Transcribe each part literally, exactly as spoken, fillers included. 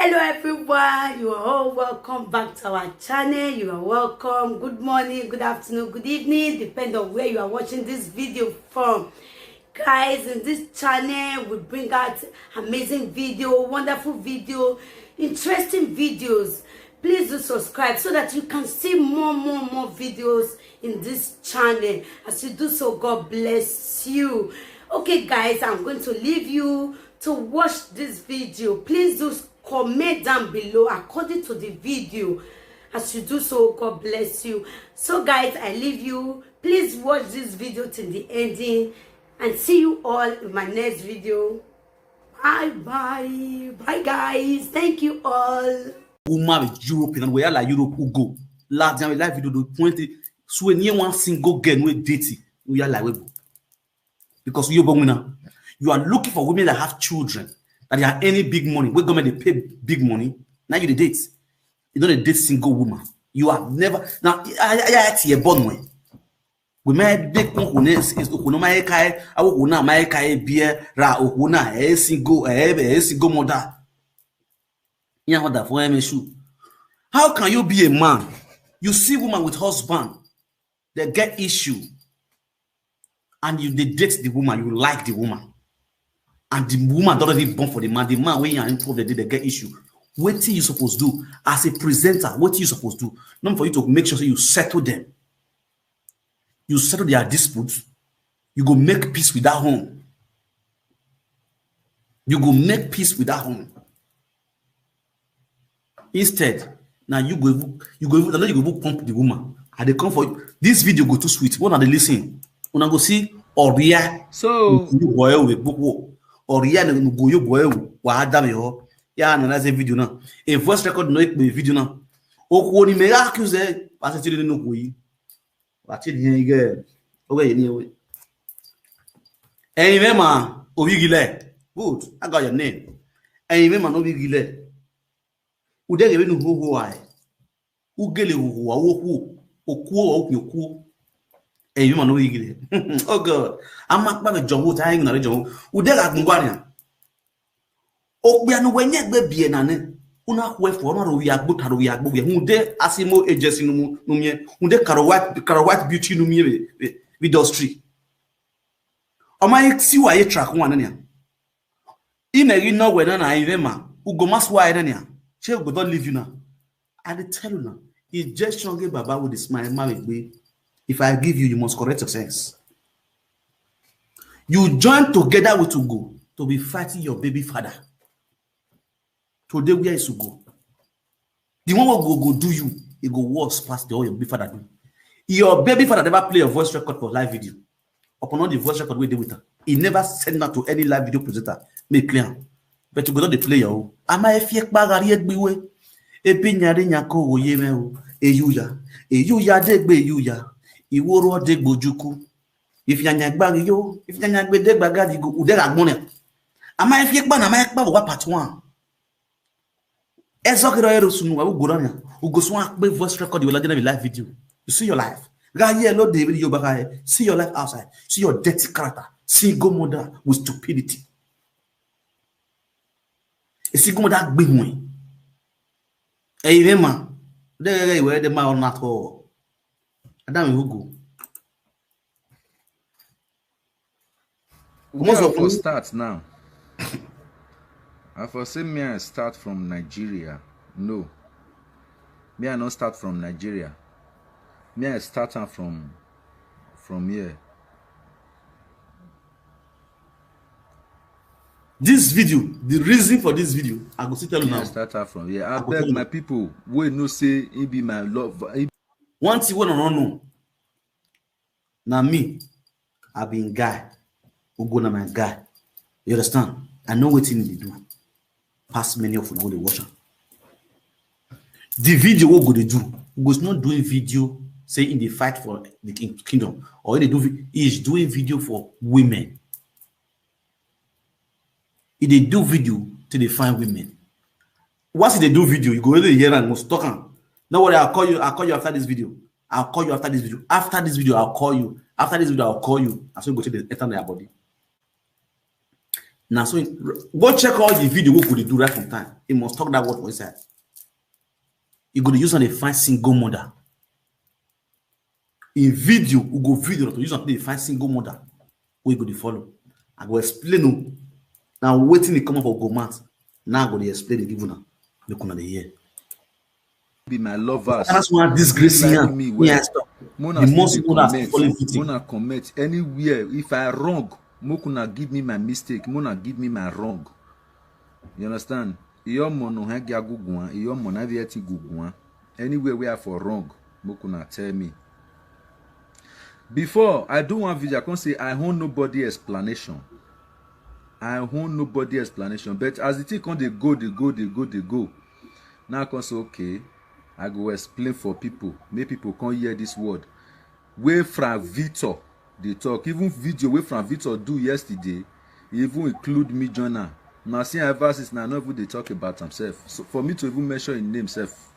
Hello everyone, you are all welcome back to our channel. You are welcome. Good morning, good afternoon, good evening, depend on where you are watching this video from. Guys, in this channel we bring out amazing video, wonderful video, interesting videos. Please do subscribe so that you can see more, more, more videos in this channel. As you do so, God bless you. Okay, guys, I'm going to leave you to watch this video. Please do comment down below according to the video. As you do so, God bless you. So, guys, I leave you. Please watch this video till the ending, and see you all in my next video. Bye bye. Bye, guys. Thank you all. Woman with Europe and where like Europe who go. Last time live video do twenty. So when you one single girl with dating, we are like we go. Because you born now. You are looking for women that have children, that they are earning big money. We government they pay big money. Now you the date. You don't date single woman. You have never now. I I I born when. We may be kun kun is kun my kai. I will kun my kai beer ra okuna a single a single mother. Yeah, mother for M S U. How can you be a man? You see woman with husband, they get issue, and you they date the woman, you like the woman, and the woman don't even born for the man. The man when you are in problem, they get issue. What thing you supposed to do as a presenter? What thing you supposed to do? Not for you to make sure you settle them. You settle their disputes. You go make peace with that home. You go make peace with that home. Instead, now you go you go you go pump the woman. And they come for you. This video go too sweet. When are they listening? When I go see Oria. So you boy we book wo. Oria no go you boy wo. Wa adam yo. Yeah, no, that's a video now. A voice record no a video now. Okwo ni me accuse. Pastor no go yi. Watch it here again. Okay, anyway. Ẹ̀yin mẹ́ma, Oyigile. Good. I got your name. Ẹ̀yin mẹ́ma, no Oyigile. Ude gebe nu ho ho ai. Ugele ho ho wo ku. Oku o ku oku. Ẹ̀yin mẹ́ma, no Oyigile. Oh God. Ama pa me jowo ta yin na jowo. Ude ga gun gwa ni. Okpia no wenye gbe bie na ne. Una kwe fo na ro ya gbo ta ro ya gbo ye. Hunde asimo agency no mu no mie. Hunde karo white karo white beauty no mie be industry. Ama si wa ye track one ne ya. Ime gi no we na na ime ma. Ugo mas wa ne ya. Che go don leave you now. I dey tell you now. Injection ge baba with the smile ma we gbe. If I give you, you must correct your sense. You join together with Ugo to be fighting your baby father. Today, where is Ugo? The one who go go do you, it go worse past the one your baby father do. Your baby father never play your voice record for live video. Upon all the voice record we did with her, he never send that to any live video presenter. Make clear. But you go not the play your own. Am I fear bagari egbiwe? Ebi nyari nyako wo ye me o. Eyuya. Eyuya degbe eyuya. Iworo degbe ojuku. If you are nyagba yo, if you are nyagbe degba gadi go ude agbone. Am I fear ban am I pa wa part one? Ezokiro ero sunu wa ugo ranya. Ugo swan akpe voice record you like live video. You see your life. Ga ye lo de video baga. See your life outside. See your dirty character. Single mother with stupidity. A single mother gbinwe. Hey, man. De de we de ma on at all. Adam Ugo. Where I for start now? I for say me I start from Nigeria. No. Me I no start from Nigeria. Me I start am from from here. This video, the reason for this video, I go still tell you now. I start out from here. I beg my people, we know say he be my love. He... One thing we no know. Now me, I been guy. Ugo na my guy. You understand? I know what he need to do. Pass many of them they watch. The video we go they do. Ugo's not doing video say in the fight for the king, kingdom or they do. He's doing video for women. He they do video to they find women. Once they do video, you go really hear and must talk. No worry, I'll call you. I'll call you after this video. I'll call you after this video. After this video, I'll call you. After this video, I'll call you. As we go to the enter their body. Now, so go check all the video we go dey do right from time. He must talk that word for inside. You go dey use on a fine single mother. In video, we go video to use on the fine single mother. We go dey follow. I go explain. Oh. Now, waiting the come up for go mouth. Now I go dey explain the give una. Make una dey hear. Be my lovers. That's why disgrace like me. Where me, I stop. Mona the most people that follow victim. Mona comment anywhere. If I wrong, make una give me my mistake. Mona give me my wrong. You understand? Iyo mo no ha gi aguguan. Iyo mo na vieti guguan. Anywhere where I for wrong, make una tell me. Before I do one video, I can say I own nobody explanation. I own nobody explanation. But as the thing come, they go, they go, they go, they go. Now I can say, okay, I go explain for people. Make people come hear this word. Where Frank Victor they talk. Even video where Frank Victor do yesterday, he even include me join am. Now see ever since now, I no even dey talk about himself. So for me to even mention his name self,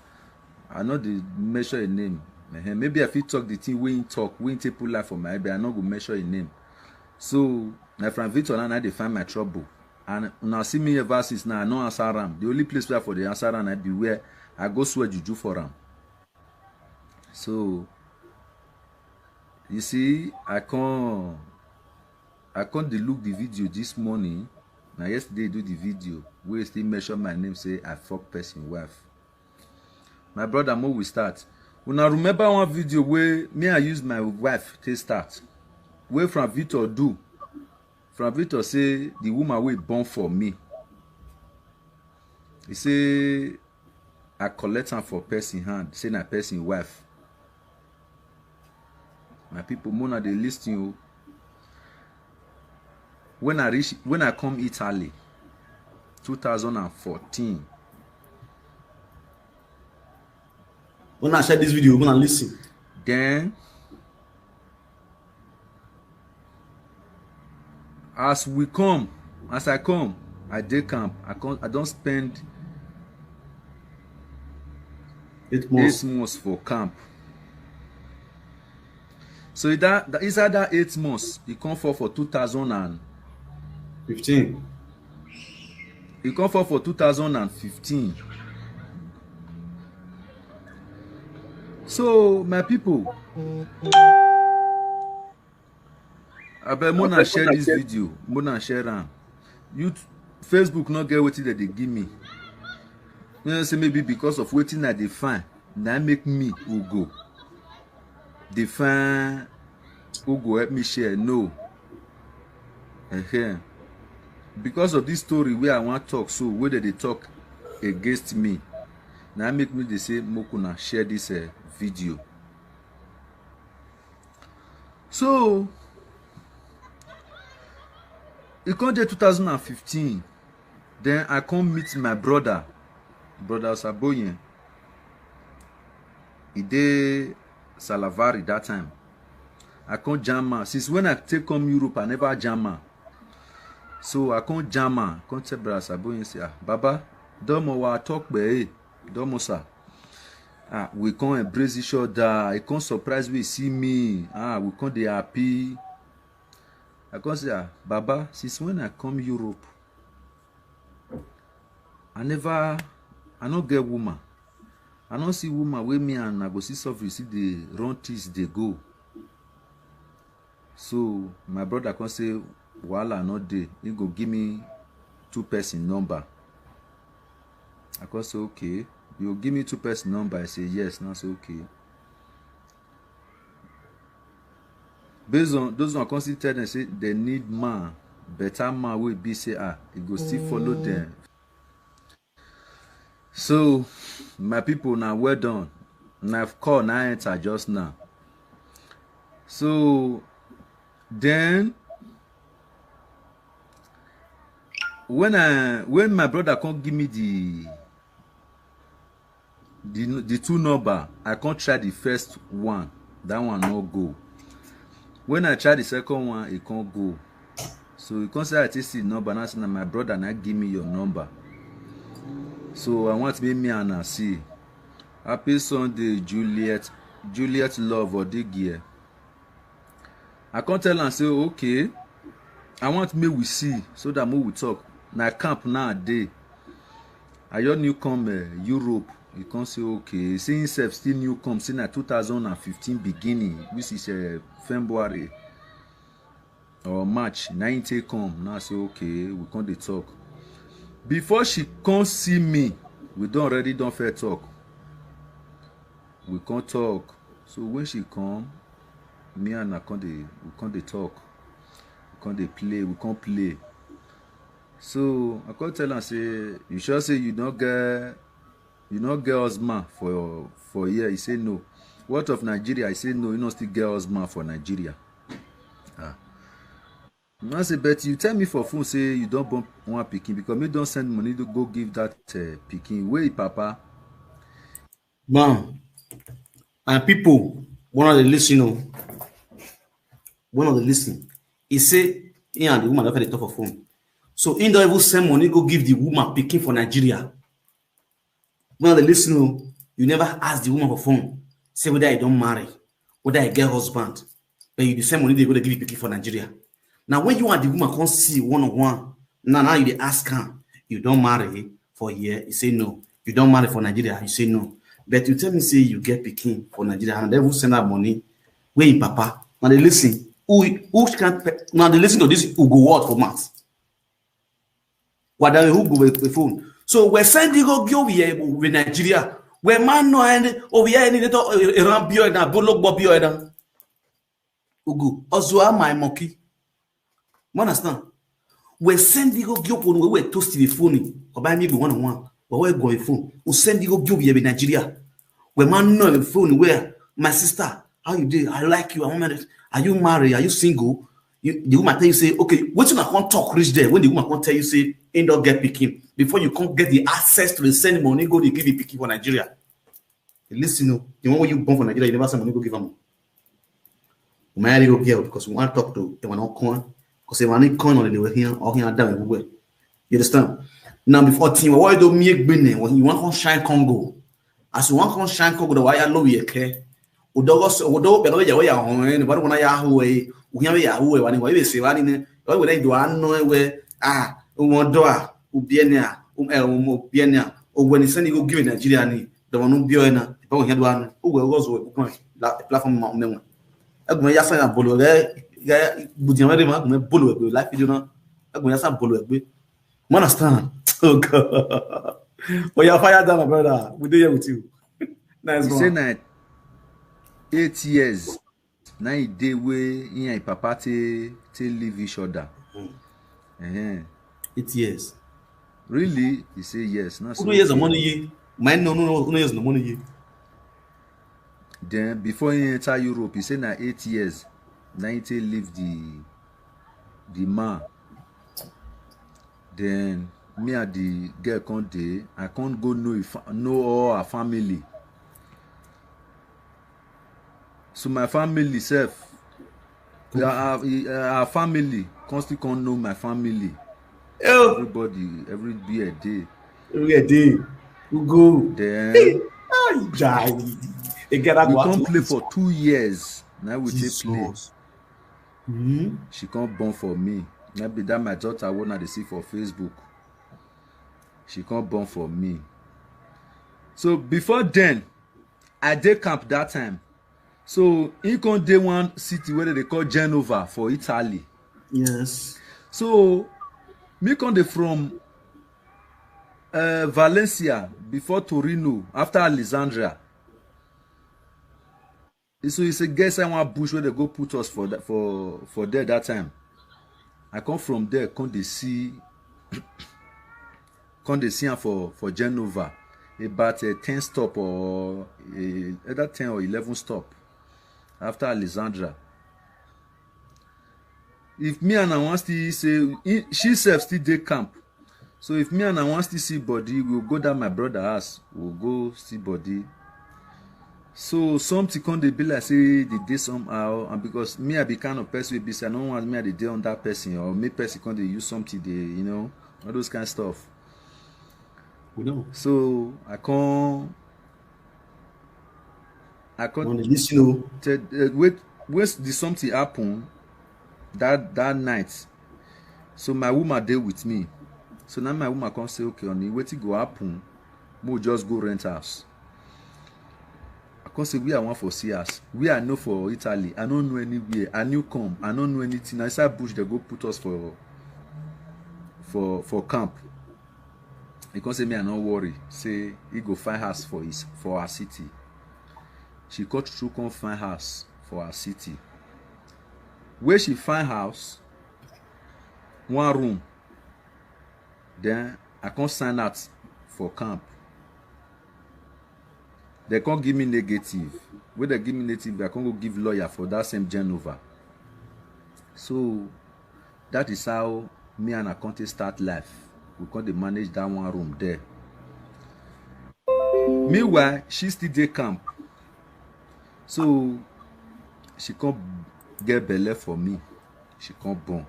I no dey mention his name. Ehen, maybe I fit talk the thing wey he talk, wey he take put life for my head, but I no go mention his name. So na Frank Victor now, now dey find my trouble. And now see me ever since now, I no answer am. The only place where I for dey answer am na be where I go swear juju for am. So you see, I come I come dey look the video this morning. Now yesterday do the video where he still mention my name, say I fuck person wife. My brother, mo we start. Una remember one video where me I use my wife take start. Where Frank Victor do. Frank Victor say the woman wey born for me. He say I collect am for person hand, say na person wife. My people, mona dey listen o. When I reach, when I come Italy, two thousand and fourteen. When I share this video, when I listen. Then as we come, as I come, I dey camp. I come, I don spend eight months, eight months for camp. So that, that inside that eight months, e come fall for two thousand and fifteen. E come fall for two thousand and fifteen. So my people, abeg, mona share this video, mona share am. You, Facebook no get wetin dem dey give me. You know say maybe because of wetin I dey find, na make me who go dey find who go help me share. No. Ehen. Because of this story wey I wan talk so, wey dem dey talk against me, na make me dey say make una share this, eh, video. So e come dey two thousand and fifteen, then I come meet my brother, brother Saboyen. He dey Salavari that time. I come jam am. Since when I take come Europe, I never jam am. So I come jam am. Come tell brother Saboyen say, ah, Baba, domo wa talk be, eh, domo sir. Ah, we come embrace each other. He come surprise we see me. Ah, we come dey happy. I come say, ah, Baba, since when I come Europe, I never, I no get woman. I no see woman wey me and I go see suffering, see dey run things dey go. So my brother come say, wahala no dey. He go give me two person number. I come say, okay. You give me two person number? I say, yes. Now say, okay. Based on those one, I come still tell them say they need man, better man wey be say, ah, e go still follow them. So my people, na well done. Na call na enter just now. So then when I, when my brother come give me the the the two number, I come try the first one. That one no go. When I try the second one, e come go. So e come say I take see the number. Now say na my brother na give me your number. So I want make me and una see. Happy Sunday, Juliet. Juliet Love Odigie. I come tell am say, okay, I want make we see so that make we talk. Na camp now dey. I just new come uh, Europe. You come say okay. Say himself still new come. Say na two thousand and fifteen beginning, which is uh, February or March. Now he take come. Now say okay, we come dey talk. Before she come see me, we don already don fair talk. We come talk. So when she come, me and her come dey we come dey talk. We come dey play. We come play. So I come tell am say, you sure say you no get you no get husband for for here? He say no. What of Nigeria? He say no, he no still get husband for Nigeria. Ah. I say, but you tell me for phone say you don born one pikin because me don send money to go give that uh, pikin. Wey papa? Now, and people, one of the listen, oh, one of the listen, he say he and the woman don dey talk for phone. So he don even send money go give the woman pikin for Nigeria. One of the listen, oh, you never ask the woman for phone, say whether he don marry, whether he get husband, but you dey send money dey go dey give pikin for Nigeria. Now when you and the woman come see one on one, now now you dey ask am, you don marry for here? You say no. You don marry for Nigeria? You say no. But you tell me say you get pikin for Nigeria and dem even send am money wey him papa. Now dey listen. Who who can now dey listen to this ugo word for mouth. Wada who go with the phone. So we send you go go we we Nigeria. We man no and over here any to around bio na bolo gbo bio na. Ugu, also am my monkey. You understand? We send you go go phone we we toast the phone. Or buy me go one on one. But we go a phone. We send you go go we Nigeria. We man no the phone where my sister, how you dey? I like you. I want marriage. Are you married? Are you single? You, the woman tell you say, okay, wetin I come talk reach there when the woman come tell you say he don get pikin before you come get the access to the send money go dey give the pikin for Nigeria. Listen, no, the one wey you born for Nigeria, you never send money go give am. We might go give because we wan talk to him and come because him and come on the way here or here down everywhere. You understand? Now before thing, what do me gbin when you wan come shine Congo? As you wan come shine Congo, the wire low you care. Udogo so udogo pẹ̀lú ìyàwó ìyàwó ọ̀hún ẹni bọ́dọ̀ wọn yà hó ẹ òhìn àwọn ìyàwó ẹ wà ní wọ́n yóò ṣe wá nínú ẹ wọ́n wẹ̀rẹ̀ ìdò àánú ẹ wẹ́ à wọn dọ́ à òbí ẹni à ẹ ọmọ òbí ẹni à òwò ẹni sẹ́ni ìgò gíwèé Nàìjíríà ni dọ̀wọ́n nù bí ọ ẹ náà ìbá òhìn ẹ̀dọ́ àánú òwò ẹ̀rọ ọ̀zọ̀ ẹ̀kú kan la platform ma mẹ́wọ̀n ẹ̀gùn ẹ̀ yásán yà bọ̀lọ̀ rẹ̀ rẹ̀ gbùdìyàn rẹ̀ máa gùn ẹ̀ bọ̀lọ̀ ẹ̀gbẹ́ láì fídíò náà ẹ̀gùn ẹ̀ yásán bọ̀lọ̀ ẹ̀gbẹ́. You understand? Oh God. Oh yeah, fire down, my brother. We dey here with you. Nice one. He say na eight years na e dey wey he and him papa take take leave each other. Uh-huh. Eight years. Really? He say yes. Na so. Uno years of money ye. Mine no no no. Uno years no money ye. Then before he enter Europe, he say na eight years. Na he take leave the the man. Then me and the girl come dey. I come go know if know all her family. So my family sef, our, our family come still come know my family. Oh. Everybody, everywhere dey. Everywhere dey. We go. Then we come play for two years. Now we take play. Mm-hmm. She come born for me. That be that my daughter wey I dey see for Facebook. She come born for me. So before then, I dey camp that time. So he come dey one city wey dem dey call Genova for Italy. Yes. So me come dey from uh, Valencia before Torino after Alexandria. So he say get inside one bush wey dem go put us for that, for for there that time. I come from there come dey see come dey see am for for Genova about uh, ten stop or uh, either ten or eleven stop after Alexandra. If me and I wan still say he, she sef still dey camp. So if me and I wan still see body, we go go that my brother house, we go see body. So something come dey be like say dey dey somehow, and because me I be kind of person wey be say I no want me I dey dey under person or make person come dey use something dey you know all those kind stuff. We know. So I come I come on the list, you know. Tell, uh, wait, when the something happen that that night, So my woman dey with me. So now my woman come say, "Okay, honey, wetin go happen? Mo just go rent house." I come say, "Where I want for see house? Where I know for Italy? I don't know anywhere. I new come. I don't know anything. I inside bush they go put us for for for camp." He come say, "Me, I no worry. Say he go find house for his for her city." She come through come find house for her city. Where she find house, one room. Then I come sign out for camp. They come give me negative. When they give me negative, I come go give lawyer for that same Genova. So that is how me and Akonte start life. We come dey manage that one room there. Meanwhile, she still dey camp. So she come get belle for me. She come born.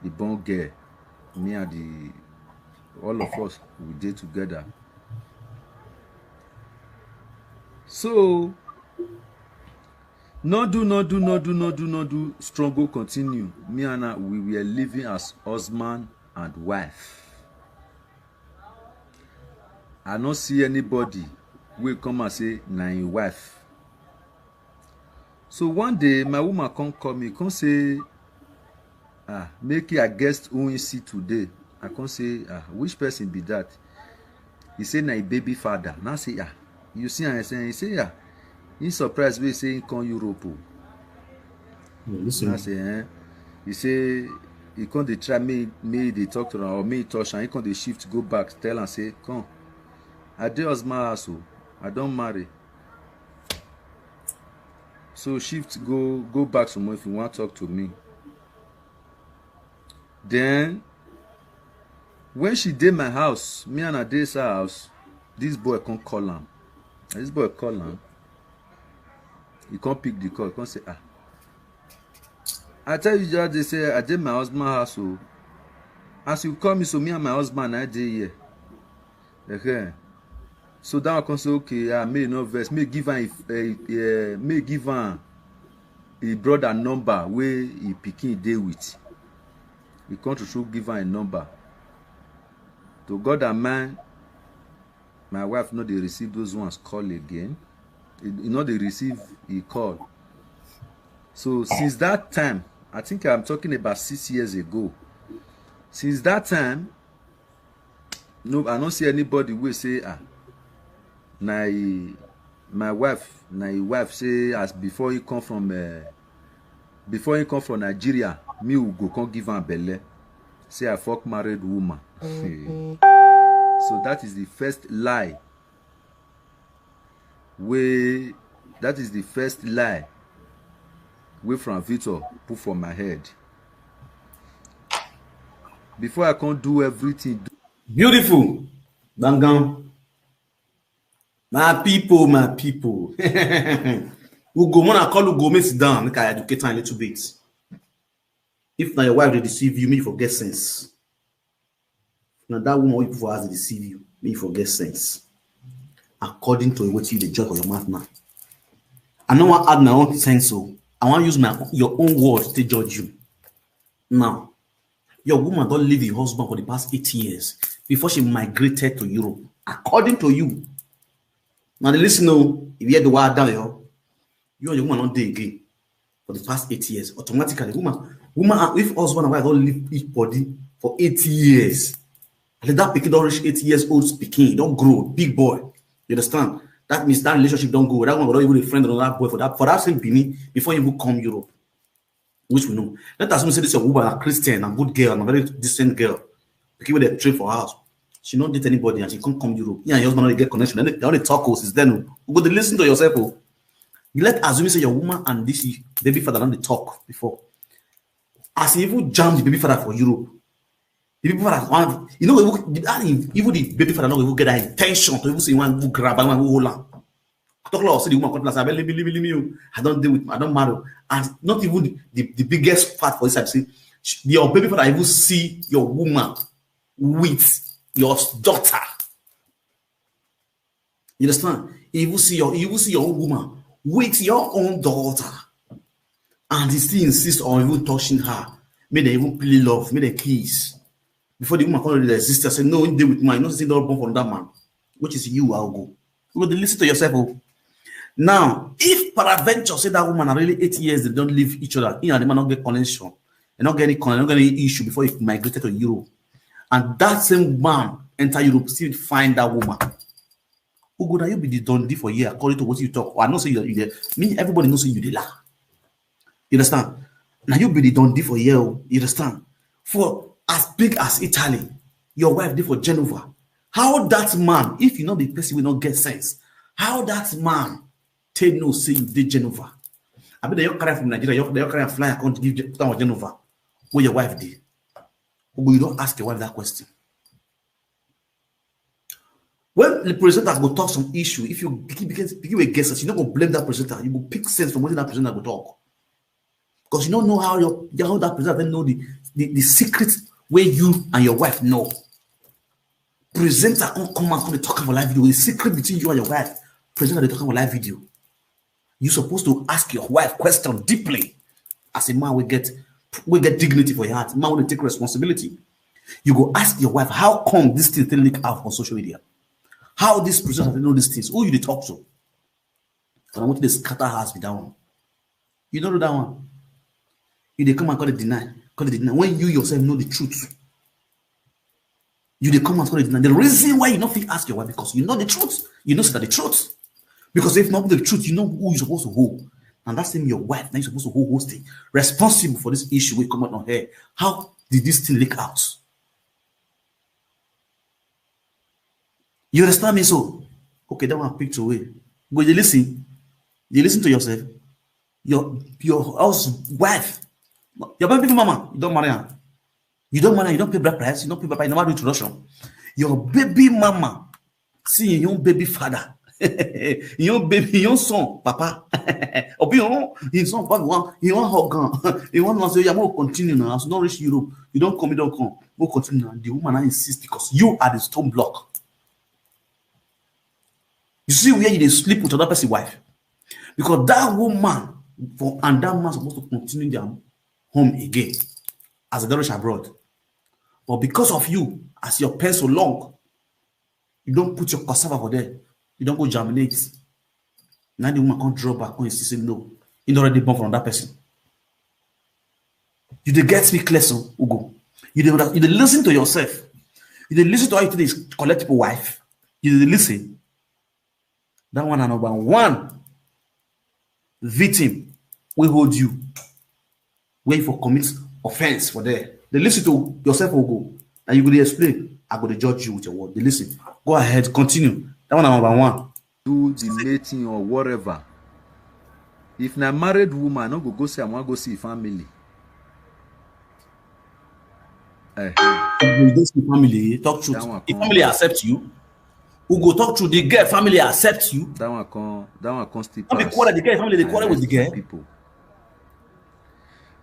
The born girl, me and the all of us, we dey together. So no do, no do, no do, no do, no do. Struggle continue. Me and her, we were living as husband and wife. I no see anybody wey come and say na im wife. So one day my woman come call me, come say, "Ah, make I guess who he see today." I come say, "Ah, which person be that?" He say na him baby father. Now say, "Ah, you see am?" I say, he say, "Ah, he surprised wey say he come Europe o." Listen. I say, eh? He say he come dey try me, me dey talk to am or me touch am. He come dey shift go back, tell am say, "Come, I dey husband house o, I don marry." So shift go go back some more if you wan talk to me. Then when she dey my house, me and her dey inside house, this boy come call am. This boy call am. He come pick the call, come say, "Ah, I tell you that day say I dey my husband house o. As you call me so, me and my husband na dey here." Okay. So that one come say, "Okay, ah, may no vex, may give am, uh, uh, may give am a brother number wey he pikin dey with." He come to show give am a number. To God and man, my wife no dey receive those ones call again. He, he no dey receive a call. So since that time, I think I'm talking about six years ago. Since that time, no, I don't see anybody will say, "Ah, na he, my wife, na his wife." Say as before he come from, uh, before he come from Nigeria, me will go come give am belle. Say I fuck married woman. So that is the first lie. Wey that is the first lie wey Frank Victor put for my head. Before I come do everything, do Beautiful. Dangan. My people, my people. Ugo, when I call Ugo, make sit down, make I educate am a little bit. If na your wife dey deceive you, make you for get sense. If na that woman wey you put for house dey deceive you, make you for get sense. According to wetin you dey judge for your mouth now. I no wan add my own sense o. I wan use my your own word to judge you. Now, your woman don leave your husband for the past eight years before she migrated to Europe. According to you, now dey listen o, if you hear the word down here, you and your woman no dey again for the past eight years. Automatically, woman, woman, and if husband and wife don live each body for eight years, and that pikin don reach eight years old pikin, don grow, big boy. You understand? That means that relationship don go. That one go don even dey friend another boy for that for that same Benin before he even come Europe. Which we know. Let us assume say this your woman a Christian, a good girl, and a very decent girl. Pikin wey dey train for house. She no date anybody and she come come Europe. He and your husband no dey get connection. They no dey talk o since then o. You go dey listen to yourself o. You let assume say your woman and this baby father don dey talk before. As he even jam the baby father for Europe, the baby father wan, you know, even the, even the baby father no even get that intention to even say he wan even grab am, he wan even hold am. Talk like say the woman come tell am say, "Abeg, leave me, leave me, leave me o. I don dey with, I don marry o." And not even the, the, the biggest part for inside be say, sh- your baby father even see your woman with your daughter. You understand? He even see your, he even see your own woman with your own daughter, and he still insist on even touching her. Make dem even play love, make dem kiss. Before the woman come realize, sister say, "No, he dey with man. You know, say don't born from that man," which is you, I'll go. You go dey listen to yourself. Oh. Now, if peradventure say that woman are really eight years, they don't live each other, he and the man don't get connection, they don't get any connection, don't get any issue before he migrated to Europe. And that same man enter Europe, still find that woman. Who go now? You be the dundee for here, according to what you talk. I know say you, you dey, me, everybody knows say you dey lie. You understand? Now you be the dundee for here. Oh. You understand? For as big as Italy, your wife dey for Genova. How that man, if you not be person, will not get sense. How that man take no say you dey Genova? I mean, they carry from Nigeria, they carry fly, I can't give down Genova. Where your wife dey? But you don't ask your wife that question. When the presenter go talk some issue, if you begin, begin, begin with guesses, you no go blame that presenter. You go pick sense from what that presenter go talk. Because you don't know how your how that presenter know the, the, the secret where you and your wife know. Presenter come come and come dey talk about live video. The secret between you and your wife, presenter dey talk about live video. You supposed to ask your wife question deeply. As a man, we get we get dignity for your heart. Man, we take responsibility. You go ask your wife, how come this thing still leak out on social media? How this person have know these things? Who you dey talk to? And I want to scatter house with that one. You don't know that one. You dey come and call it deny, call it deny. When you yourself know the truth, you dey come and call it deny. The reason why you not fit ask your wife because you know the truth. You know say the truth. Because if not the truth, you know who you supposed to hold. And that's him, your wife. Now you supposed to hold hostage, responsible for this issue. We come out on her. How did this thing leak out? You understand me? So, okay, that one picked away. Go, you listen. You listen to yourself. Your your house wife, your baby mama, you don't marry her. You don't marry her, you don't pay bride price, you don't pay bride price, you never do introduction. Your baby mama, see your own baby father, your own baby, your own son, papa. Obi your own, his son, papa, one, he want hug, he want to say, "Yeah, we'll continue now. As you don't reach Europe, you don't come, you don't come. We'll continue now." The woman now insists because you are the stone block. You see where you dey sleep with another person's wife? Because that woman for and that man supposed to continue their home again as they reach abroad. But because of you, as your pencil long, you don't put your cassava for there. You don't go germinate. Now the woman can't draw back when you say no. You already born from that person. You dey get me clear, so Ugo. You dey you dey listen to yourself. You dey listen to how you dey collect people wife. You dey listen. That one na number one victim wey hold you, where you for commit offense for there. Dey listen to yourself, Ugo, and you go dey explain. I go dey judge you with your word. Dey listen. Go ahead, continue. That one na number one. Do the mating or whatever. If na married woman, no go go say I wan go see family. Eh. You go see family, talk truth. If family accept you, who go talk to the girl family accept you. That one come, that one come still pass. Not be quarrel, the girl family dey quarrel with the girl. People.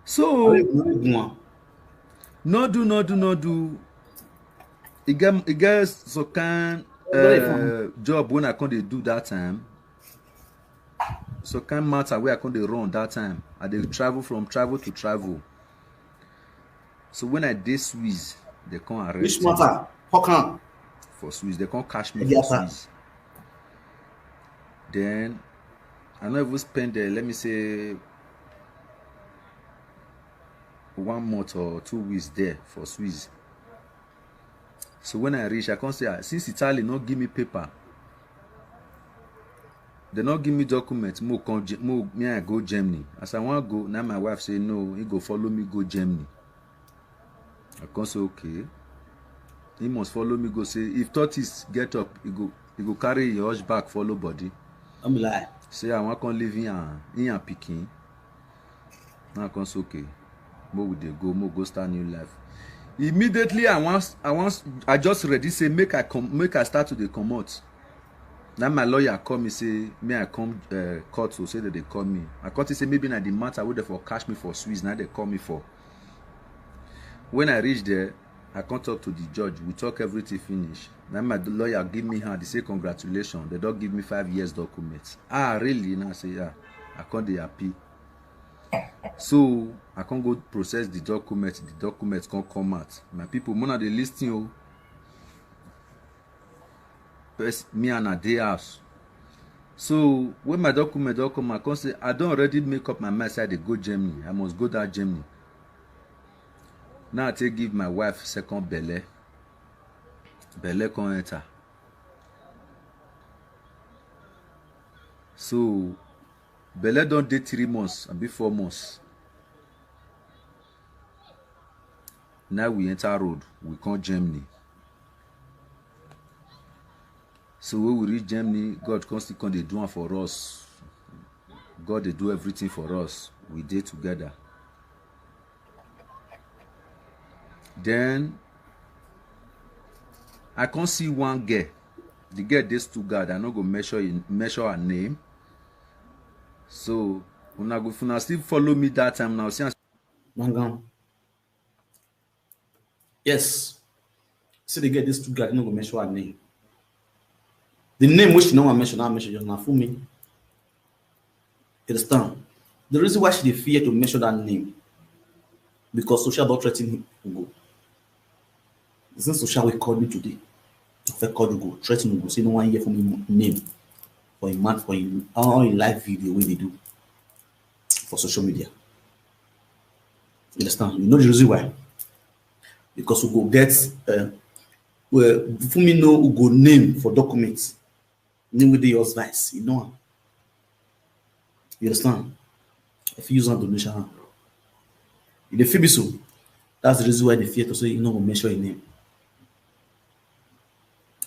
So no do, no do, no do. E get e get some kind uh, job when I come dey do that time. Some kind matter where I come dey run that time. I dey travel from travel to travel. So when I dey Swiss, they come arrest. Which matter? How come? For Swiss, they come catch me for Swiss. Then I no even spend there. Let me say one month or two weeks there for Swiss. So when I reach, I come say, ah, since Italy no give me paper, they no give me document, mo come, mo, me I go Germany. As I wan go, now my wife say no, he go follow me go Germany. I come say okay. He must follow me go say if tortoise get up, he go he go carry your hush back follow body. Don't be lie. Say I wan come leave him and him and pikin. Now I come say okay. Mo we dey go, mo go start new life. Immediately I wan I wan I just ready say make I come make I start to dey comot. Now my lawyer call me say me I come uh, court so say that they call me. I come say maybe na the matter wey they for catch me for Swiss now they call me for. When I reach there, I come talk to the judge. We talk everything finish. Now my lawyer give me hand. He say congratulations. They don't give me five years documents. Ah, really? Now I say yeah. I come dey happy. So I come go process the document, the document come come out. My people, una dey listen o. First, me and I dey house. So when my document don come, I come say I don already make up my mind say I dey go Germany. I must go that Germany. Now I take give my wife second belle. Belle come enter. So belle don dey three months, abi four months. Now we enter road, we come Germany. So when we reach Germany, God come still come dey do am for us. God dey do everything for us. We dey together. Then I come see one girl. The girl dey Stuttgart. I no go measure in, measure her name. So una go, if una still follow me that time now, see am. Gangan. Yes. See the girl dey Stuttgart, I no go measure her name. The name which she no wan mention, I mention just now for me. You understand? The reason why she dey fear to mention that name, because Social don threaten him to go. Since Social will call me today, I fit call you go, threaten you go, say no one hear from him name for him man, for him, all him live video wey dey do for social media. You understand? You know the reason why? Because we go get, uh, well, Fumi know who go name for documents. Name with the yours vice, you know. You understand? If you use on donation, you dey feel me so. That's the reason why they fear to say you no go mention your name.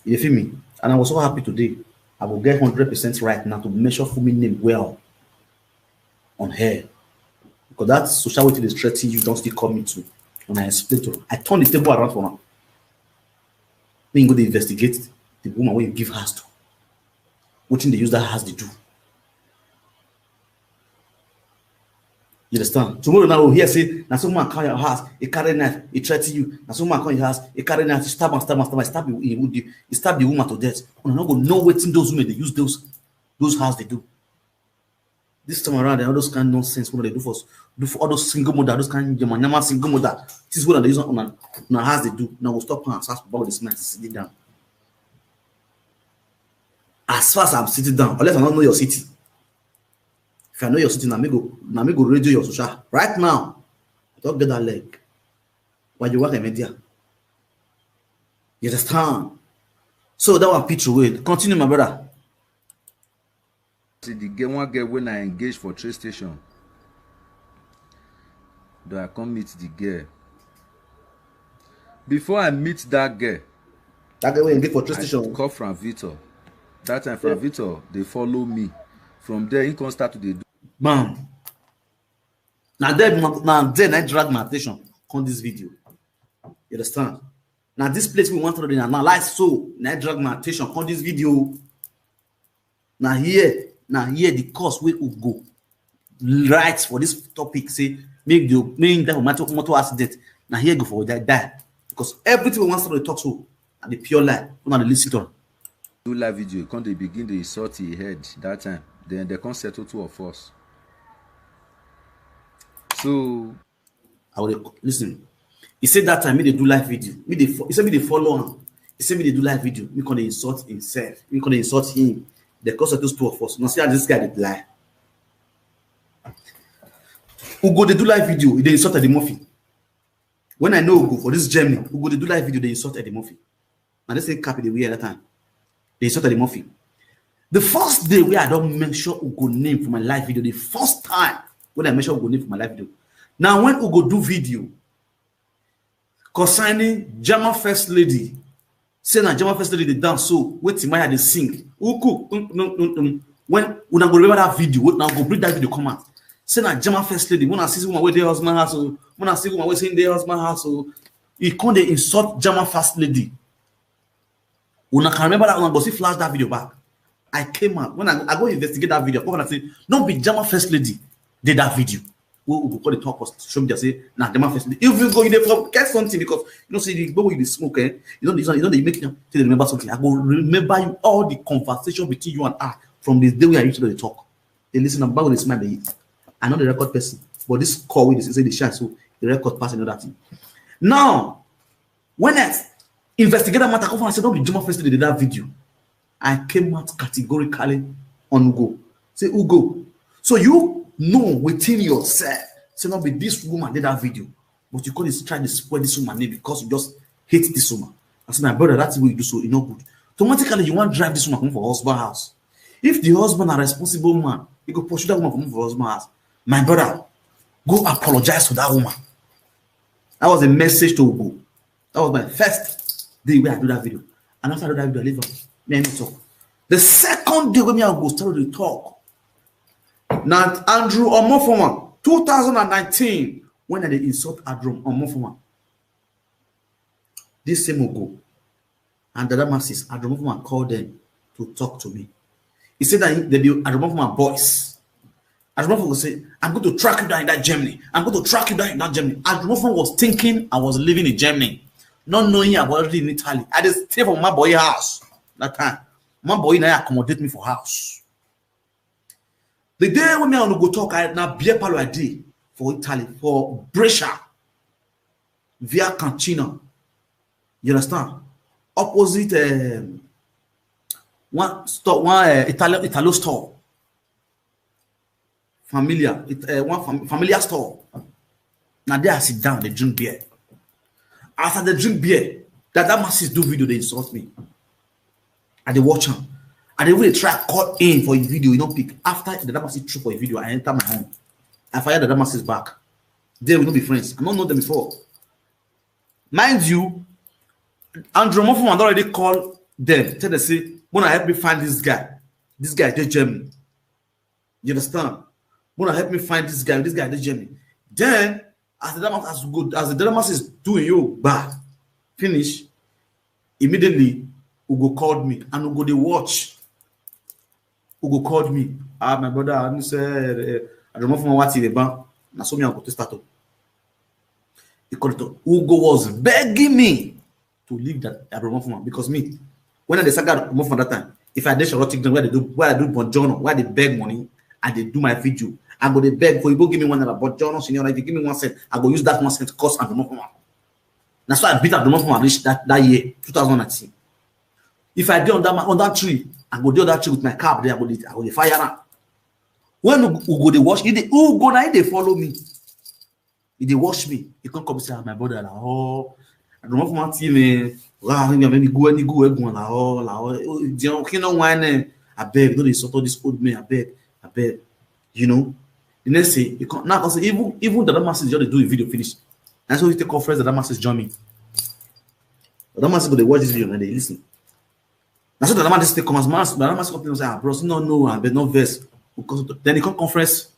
You dey feel me? And I was so happy today. I will get hundred percent right now to mention Fumi name well on air. Because that Social wey dey threaten you don still call me to. When I explain to her, I turn the table around for am. Then you go dey investigate the woman wey you give house to. Wetin dey use that house dey do? You understand? Tomorrow now we hear say na some man come your house, he carry knife, he threaten you. Na some man come your house, he carry knife, he stab am, stab am, stab am, stab the, he, he stab the woman to death. Una no go know wetin those women dey use those, those house dey do. This time around, all those kind nonsense wey dem dey do for, do for all those single mother, those kind yamayama single mother. Things wey dem dey use on, on, on house dey do. Now go stop am, as Baba dey smile, sit down. As far as I'm sitting down, unless I don't know your city. If I know your city, na me go, na me go radio your Social right now. I don't get that leg. Why you work in media? You understand? So that one pitch away. Continue, my brother. See the girl, one girl when I engage for train station. Do I come meet the girl? Before I meet that girl, that girl wey engage for train station, call Frank Victor. That time, Frank Victor dey follow me. From there, he come start to dey do. Bam. Now there, now there, I drag my attention on this video. You understand? Now this place we want to analyze, so now drag my attention on this video. Now here, now here the cause wey we go right for this topic, say make the, make that motor, motor accident. Now here go for that, that. Because everything we want to talk so, and the pure lie, we not listen to. Do live video, come dey begin dey insult him head that time. Then they come settle two of us. So I will listen. He said that time, me dey do live video. Me dey fo-, he said me dey follow am. He said me dey do live video. Me come dey insult himself. Me come dey insult him. The cause of those two of us. Now see how this guy dey lie. We go dey do live video, he dey insult Eddie Murphy. When I know we go for this Germany, we go dey do live video, dey insult Eddie Murphy. Now this thing cap dey wear that time. They insult Eddie Murphy. The first day where I don't mention Ugo name for my live video, the first time when I mention Ugo name for my live video. Now when Ugo do video concerning German First Lady, say na German First Lady dey dance so, wetin Maya dey sing. Uku, um, um, um, um. When una go remember that video, una go bring that video come out. Say na German First Lady, when I see woman wey dey husband house, oh, when I see woman wey say dey husband house, oh, he come dey insult German First Lady. Una can remember that, una go see flash that video back. I came out, when I, I go investigate that video, I come and say, no be German First Lady did that video. We, we go call the talk for social media, say, nah, German First Lady. If you go, you dey forget something because, you know, say, the way you dey smoke, eh? You know, you know, you know, they make you, you remember something. I go remember you all the conversation between you and I from the day we are used to the talk. They listen, I'm back with a smile, they eat. I know the record person. But this call wey dey say dey shine so, the record pass another thing. Now, when I investigate that matter, come find say no be Juma Festival dey do that video. I came out categorically on Ugo. Say, "Ugo, so you know within yourself, say no be this woman did that video, but you come dey try to spoil this woman name because you just hate this woman." I say, "My brother, that's the way you do so, e no good." Automatically, you wan drive this woman comot for husband house. If the husband na responsible man, he go pursue that woman comot for husband house. My brother, go apologize to that woman. That was a message to Ugo. That was my first day wey I do that video. And after I do that video, I leave am. Me and me talk. The second day wey me and Ugo start to dey talk, na Andrew Omofoma, two thousand and nineteen, when I dey insult Andrew Omofoma. This same Ugo and Dada Maxis, Andrew Omofoma call them to talk to me. He said that they be Andrew Omofoma boys. Andrew Omofoma go say, "I'm going to track you down in that Germany. I'm going to track you down in that Germany." Andrew Omofoma was thinking I was living in Germany, not knowing I was already in Italy. I dey stay for my boy house that time. My boy now accommodate me for house. The day wey me and Ugo talk, I, na beer parlor I dey for Italy, for Brescia, Via Cancina. You understand? Opposite, um, one store, one, uh, Italo, Italo store. Familiar, it, uh, one fam-, familiar store. Na there I sit down, dey drink beer. As I dey drink beer, Dada Maxis do video, dey insult me. I dey watch am. I dey even dey try call in for him video, he no pick. After Dada Maxis throw for him video, I enter my own. I fire Dada Maxis back. There we no be friends. I no know them before. Mind you, Andrew Omofoma don already call them, tell them say, "Wanna help me find this guy. This guy dey Germany." You understand? "Wanna help me find this guy. This guy dey Germany." Then, as the Dada Maxis, as good as the Dada Maxis is doing you bad, finish, immediately, Ugo called me, and Ugo dey watch. Ugo called me. "Ah, my brother, I know say, eh, Andrew Omofoma what he dey ban." Na so me and Ugo take start o. He called it. Ugo was begging me to leave that Andrew Omofoma because me, when I dey saga Andrew Omofoma that time, if I dey Shorotic, where they do, where I do bonjourno, where they beg money, I dey do my video. I go dey beg for you, go give me one naira, bonjourno, signora. If you give me one cent, I go use that one cent to cost Andrew Omofoma. That's why I beat Andrew Omofoma reach that, that year, two thousand nineteen. If I dey on that ma-, on that tree, I go dey on that tree with my cap there, I go dey, I go dey fire am. When Ugo, Ugo dey watch, he dey, Ugo na he dey follow me. He dey watch me. He come come say, "Ah, my brother, la oh, I don't want my team, eh. Wow, maybe go any go, eh, go, la oh, la oh. Oh, you know, why, eh? I beg, no dey insult all this old man, I beg, I beg." You know, the next thing, he come, now, 'cause even, even Dada Maxis just dey do a video finish. That's why we take conference, Dada Maxis join me. Dada Maxis go dey watch this video and they listen. That's what Dada Maxis take come as mass, Dada Maxis come say, "Ah, bros, no, no, I beg, no vex." Because then he come conference.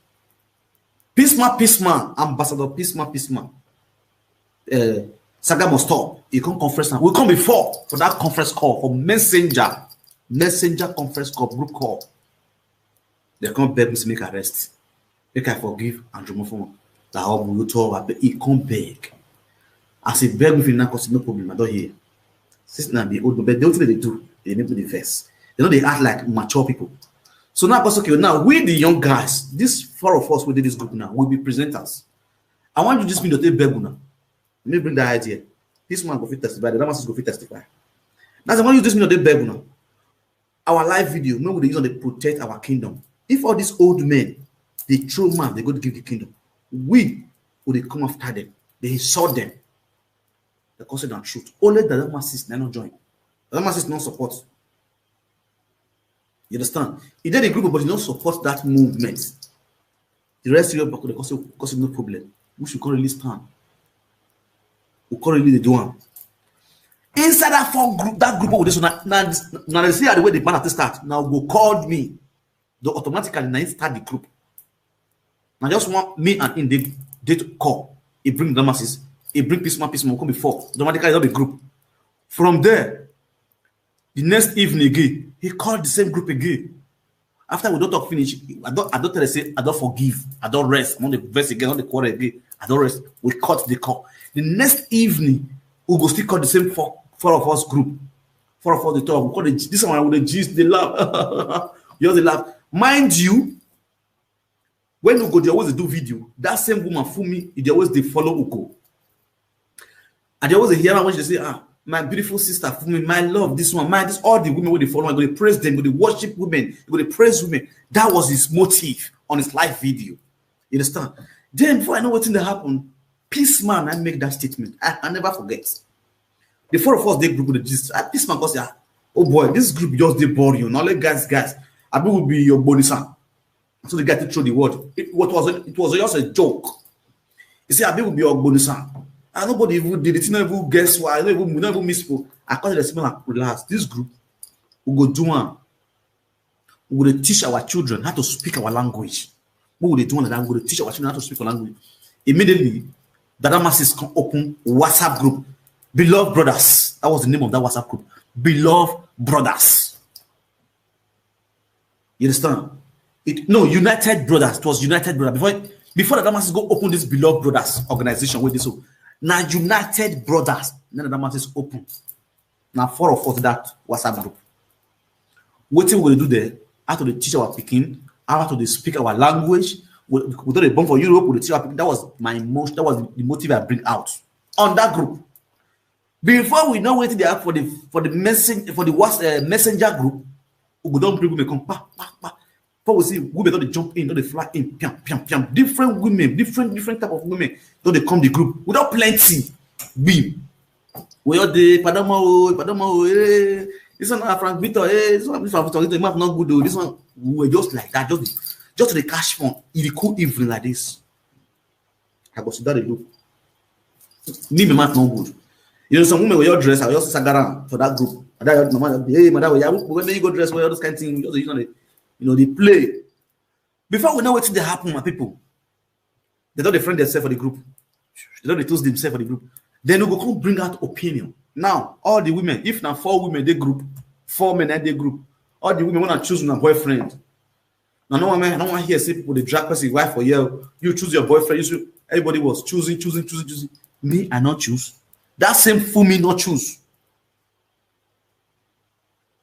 Pisma, Pisma, Ambassador Pisma, Pisma. Uh, saga must stop. He come conference now. We come before for that conference call, for messenger, messenger conference call, group call. They come beg me to make arrest. Make I forgive Andrew Omofoma. That all you talk, I beg, he come beg. As he beg me, now, 'cause no problem, I don't hear. Since now be old, but they don't, they do. They make me the vex. They know they act like mature people. So now, 'cause, okay, now we the young guys, this four of us within this group now, will be presenters. I want you this minute to beg now. Let me bring that idea. This man go fit testify. The Dada Maxis go fit testify. That's why I want you this minute to beg now. Our live video, no, we dey use on to protect our kingdom. If all these old men, they throw man, they go to give the kingdom. We, who they come after them, they insult them. They cause it truth. Only Dada Maxis, they not join. Dada Maxis not support. You understand? If they the group, but you don't support that movement, the rest of your people, they cause it, cause it no problem. We should call release time. We call release the do one. Inside that four group, that group over there, so now, now, now they see how the way the banner start. Now go called me. They automatically now start the group. Now just want me and in the date call. He bring Dada Maxis. He bring Pisma, Pisma will come before. Automatically, not the group. From there, the next evening again, he called the same group again. After we don't talk finish, I don't, I don't tell her say, "I don't forgive, I don't rest, I don't dey vex again, I don't dey quarrel again, I don't rest." We cut the call. The next evening, we go still call the same four, four of us group. Four of us dey talk. We call the, this one with the gist, they laugh. You know, they laugh. Mind you, When Ugo dey always dey do video, that same woman Fumi, e dey always dey follow Ugo. I dey always dey hear am when she dey say, "Ah, my beautiful sister Fumi, my love, this one, my this," all the women wey dey follow am, e go dey praise them, e go dey worship women, e go dey praise women. That was his motive on his live video. You understand? Then before I know wetin dey happen, Peace Man na make that statement. I, I never forget. The four of us dey group with the gist. Ah, Peace Man come say, "Ah, oh boy, this group just dey boring. Na only guys, guys. Abi we be your body son." So the guy take throw the word. It, what was it? It was just a joke. He say, "Abi we be your body son." And nobody even did it. No even guess why. No even, no even miss people. I call the smell and relax. This group, we go do one. We go dey teach our children how to speak our language. We go dey do one like that. We go dey teach our children how to speak our language. Immediately, Dada Masses come open WhatsApp group. Beloved Brothers. That was the name of that WhatsApp group. Beloved Brothers. You understand? It, no, United Brothers. It was United Brothers. Before, before Dada Masses go open this Beloved Brothers organization with this, so now United Brothers. Then Dada Masses open. Now four of us that WhatsApp group. Wetin we go dey do there? How to dey teach our pikin, how to dey speak our language. We, we don dey born for Europe, we dey teach our pikin. That was my most, that was the motive I bring out on that group. Before we know wetin dey happen for the, for the messen-, for the WhatsApp, uh, messenger group, we go don bring women come, pa, pa, pa. Before we see, women don dey jump in, don dey fly in, piam, piam, piam. Different women, different, different type of women don dey come the group. We don plenty. We, we all dey, "Padamo o, Padamo o, eh. This one na Frank Victor, eh. This one, this one Victor, this one not good o. This one," we were just like that, just, just to dey catch fun. E dey cool evening like this. I go sit down dey look. Me, my mouth no good. You know, some women wey just dress, I just sagara for that group. And that mama, "Hey, madam, yeah, when you go dress well, all those kind of things, just, you know, they, you know, they play." Before we know wetin dey happen, my people, they don dey friend themselves for the group. They don dey toast themselves for the group. Then we go come bring out opinion. Now, all the women, if na four women dey group, four men na dey group, all the women wanna choose una boyfriend. Now, no one, I no wan hear say people dey drag person wife for here. You choose your boyfriend. You choose, everybody was choosing, choosing, choosing, choosing. Me, I not choose. That same Fumi not choose.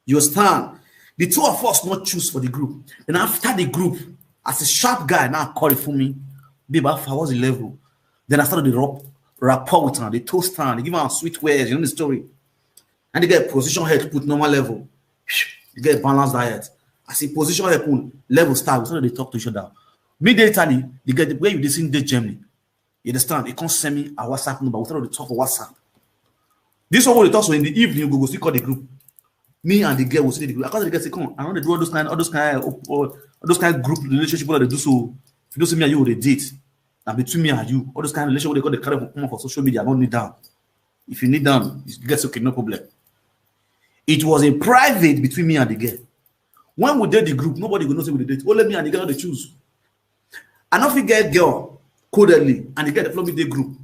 You understand? The two of us not choose for the group. And after the group, as a sharp guy, now call it Fumi. "Babe, how far? What's the level?" Then I started the rap, rapport with her, the toast her, they give her sweet words, you know the story. And the girl position her to put normal level. The girl balance diet. As he position her put level start, we started to talk to each other. Immediately, the girl, where you dey sing dey Germany. You understand? He come send me a WhatsApp number. We started to talk for WhatsApp. This one we dey talk, so in the evening, we go still call the group. Me and the girl will see the group. I call the girl say, "Come, I want to do all those kind, all those kind, all those kind group relationship wey dey do so. If you don't see me and you with a date, na between me and you. All those kind of relationship wey dey call the carry for, come for social media, I don't need them. If you need them, you get okay, no problem." It was a private between me and the girl. When we dey the group, nobody go know say we dey date. Only me and the girl dey choose. I no fit get girl codedly and the girl dey follow me dey group.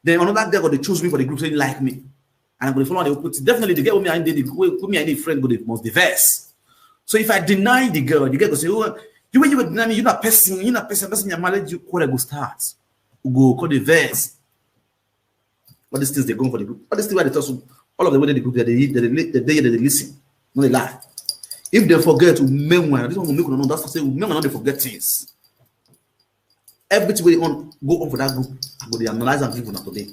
Then another girl go dey choose me for the group, say he like me. And I go dey follow and dey put. Definitely, the girl wey me and dey, wey, wey me and the friend go dey must dey vex. So if I deny the girl, the girl go say, "Oh, you wey you go deny me, you na person, you na person, person you married, you quarrel go start." We go call the vex. All these things they go on for the group. All these things where they talk, so all of them wey dey the group, they, they, they, they, they, they listen. No dey lie. If they forget, we meanwhile, this one will make una know. That's to say, we meanwhile, no dey forget things. Everything wey on go on for that group, I go dey analyze and give una today.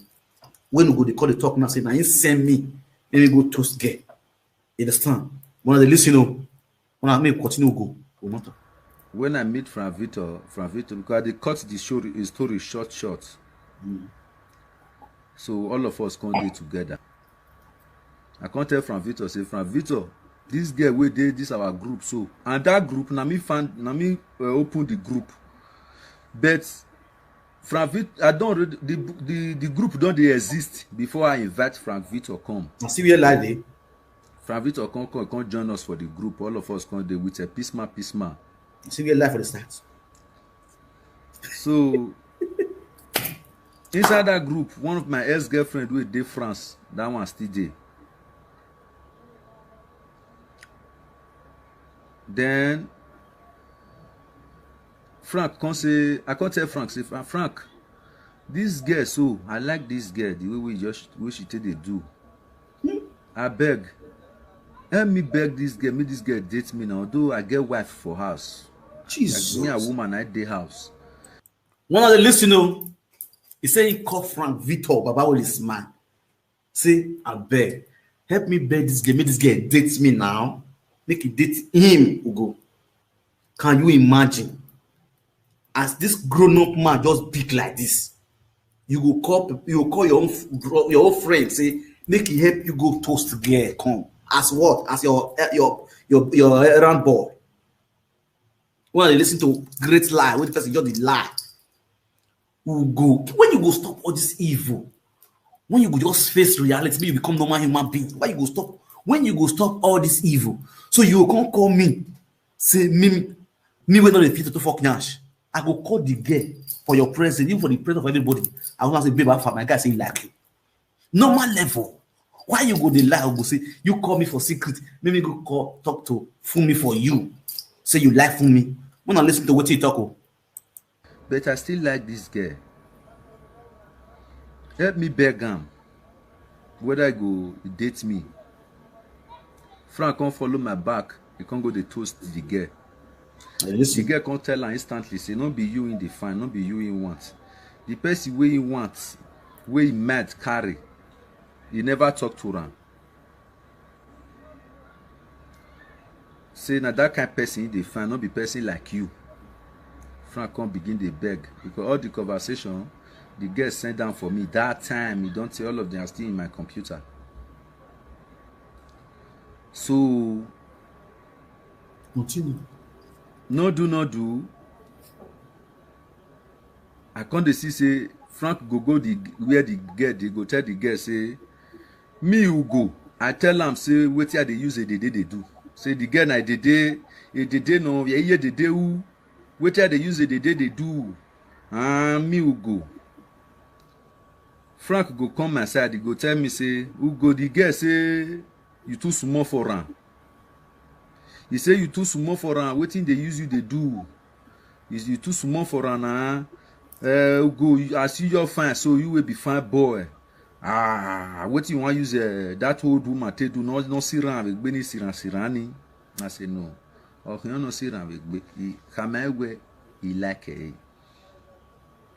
When we go dey call the talk now, say, "Na him send me, let me go toast girl." You understand? When they listen, oh, when I make continue go, go matter. When I meet Frank Victor, Frank Victor, because they cut the story, his story short, short. So all of us come dey together. I come tell Frank Victor, say, "Frank Victor, this girl wey dey this our group so, and that group, na me find, na me, uh, open the group. But Frank Victor, I don't read the, the, the group don dey exist before I invite Frank Victor come." I see where life dey. Frank Victor come, come, come join us for the group. All of us come dey with a peace man, peace man. I see where life for the start. So inside that group, one of my ex-girlfriend wey dey France, that one still dey. Then Frank come say, I come tell Frank, say, "Frank, Frank, this girl, so I like this girl, the way we just, wey she take dey do. I beg, help me beg this girl, make this girl date me now, although I get wife for house. Jesus. Like me and woman, I dey house. One of the listeners, he said he called Frank Victor, Baba with his man. Say, "Abeg, help me beg this girl, make this girl date me now. Make he date him, Ugo." Can you imagine? As this grown-up man just big like this, you go call, you go call your own f-, bro-, your own friend, say, "Make he help you go toast girl, come." As what? As your, eh, your, your, your errand boy. When I listen to great lie, when the person just dey lie. Ugo, when you go stop all this evil? When you go just face reality, make you become normal human being? Why you go stop? When you go stop all this evil? So you go come call me, say me, me wey no dey fit to fuck nyash. I go call the girl for your presence, even for the presence of everybody. I go say, "Babe, how far?" My guy say he like you. Normal level. Why you go dey lie? Go say you call me for secret. Make me go call, talk to Fumi for you. Say you like Fumi. Wanna listen to what he talk? Oh. But I still like this girl. Help me beg am whether he go date me. Frank come follow my back. He come go dey toast the girl. The girl come tell am instantly, say, "No be you in the fine, no be you in want. The person wey he want, wey he mad carry, he never talk to am." Say na that kind person he dey find, no be person like you. Frank come begin dey beg because all the conversation the girl send down for me that time, he don't tell all of them are still in my computer. So continue. No do, no do. I come dey see say Frank go go the where the girl dey go tell the girl say, "Me Ugo, I tell am say wetin I dey use Edede dey do." Say the girl na Edede, Edede no, yeah, yeah, Edede who? Wetin I dey use Edede dey do? Ah, me Ugo. Frank go come my side, he go tell me say, "Ugo, the girl say you too small for am." He say, "You too small for am, wetin dey use you dey do? Is you too small for am na. Eh, Ugo, you, as you your fine, so you will be fine boy. Ah, wetin you wan use, eh, that old woman take do? No, no, see am, we gbeni see am, see am ni." I say, "No. Okay, no, no, see am, we gbe. He, Kamaewe, he like it.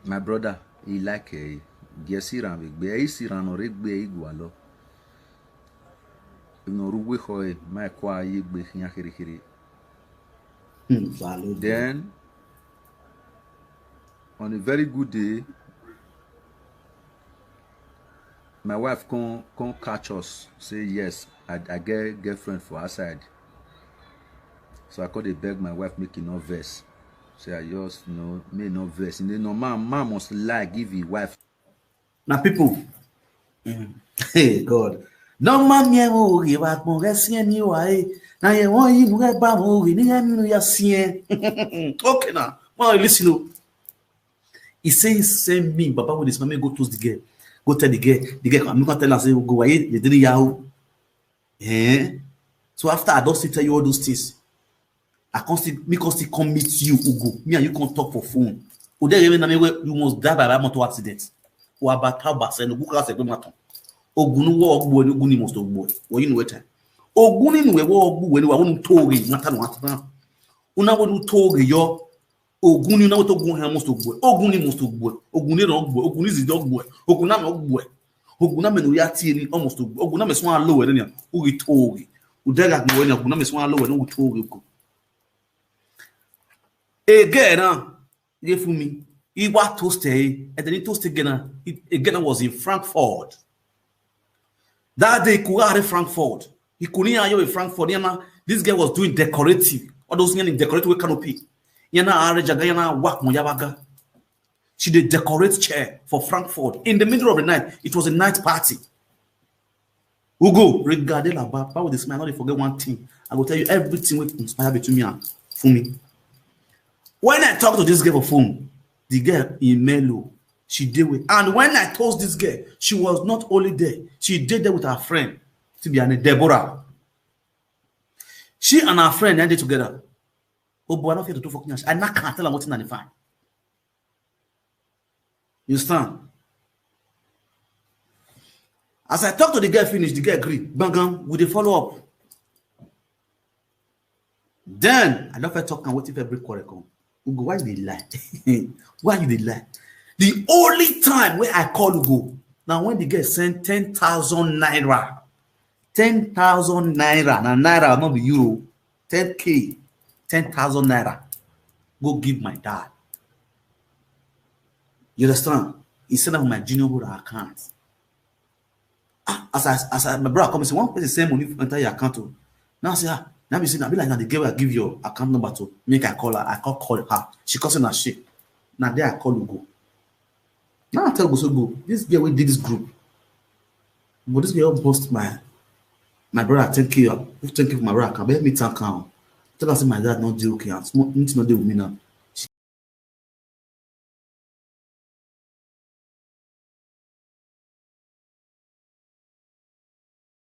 My brother, he like it. Get see am, we gbe. He see am, no, re gbe, he go alo." No, ruwe hoe, my kwa, ye gbe, nya, here, here. Hmm, valid. Then, on a very good day, my wife come, come catch us, say, "Yes, I, I get girlfriend for outside." So I come dey beg my wife make e no vex. Say I just, you know, make e no vex. You know, man, man must lie give him wife. Na people. Mm. Hey, God. No, man, me, mo, ye, wa, mo, re, si, ni, wa, eh. Na, ye, won, yi, mo, re, ba, mo, re, ni, ya, mi, no, ya, si, eh. Okay, now. Well, listen, oh. He say he send me, Baba, with this man, go toast the girl. Go tell the girl. The girl, I'm gonna tell her, say, "Go, why, they didn't yahoo." Eh? So after I don't still tell you all those things, I can't still, me can't still come meet you, Ugo. Me and you can't talk for phone. Ode, you must die by that motor accident. Or about how bad, and Ugo has a good matter. Ogun ni wo ogbo ni, ogun ni must ogbo. What you know what time? Ogun ni we wo ogbo ni wa wonu tori, matter no matter. Una wonu tori yo. Ogun ni una wo to gun ha must ogbo. Ogun ni must ogbo. Ogun ni no ogbo. Ogun ni zi ogbo. Ogun na no ogbo. Ogun na me no ya ti ni almost ogbo. Ogun na me so alo we ni. Ugi tori. Udega gbo ni, ogun na me so alo we ni, ugi tori ko. Again, uh, ye for me. He was toasted, and then he toasted again. Uh, he, again, I was in Frankfurt. That day, Kuare Frankfurt. He couldn't hire in Frankfurt. You know, this girl was doing decorative. All those things in decorative with canopy. You know, I read, you know, work, mo yabaga. She did decorate chair for Frankfurt in the middle of the night. It was a night party. Ugo, regardez là-bas, pas with the smile, I don't forget one thing. I will tell you everything will inspire between me and for me. When I talk to this girl for phone, the girl in Melo, she did with. And when I told this girl, she was not only there, she did there with her friend, to be an Deborah. She and her friend ended together. Oh boy, I don't feel to do fucking. I not can't tell her what's in the fine. You understand? As I talk to the girl, finish, the girl agree. Bangam, we dey follow up. Then I don't talk and what if every quarter come. Ugo, why you dey lie? Why you dey lie? The only time wey I call Ugo na when the girl send ten thousand naira. Ten thousand naira. Na naira, no be euro. Ten K. Ten thousand naira. Go give my dad. You understand? He send am my junior brother account. Ah, as I, as I, my brother come say, "One person send money enter your account o." Now I say, "Ah, now be say, na be like na the girl I give your account number to, make I call her." I call, call her. She come say na she. Na there I call Ugo. Now I tell Ugo say, "Ugo, this girl wey dey this group, but this girl don burst my, my brother ten K, ten K for my brother account. But help me thank am. Tell am say my dad no dey okay and small, nothing no dey with me now."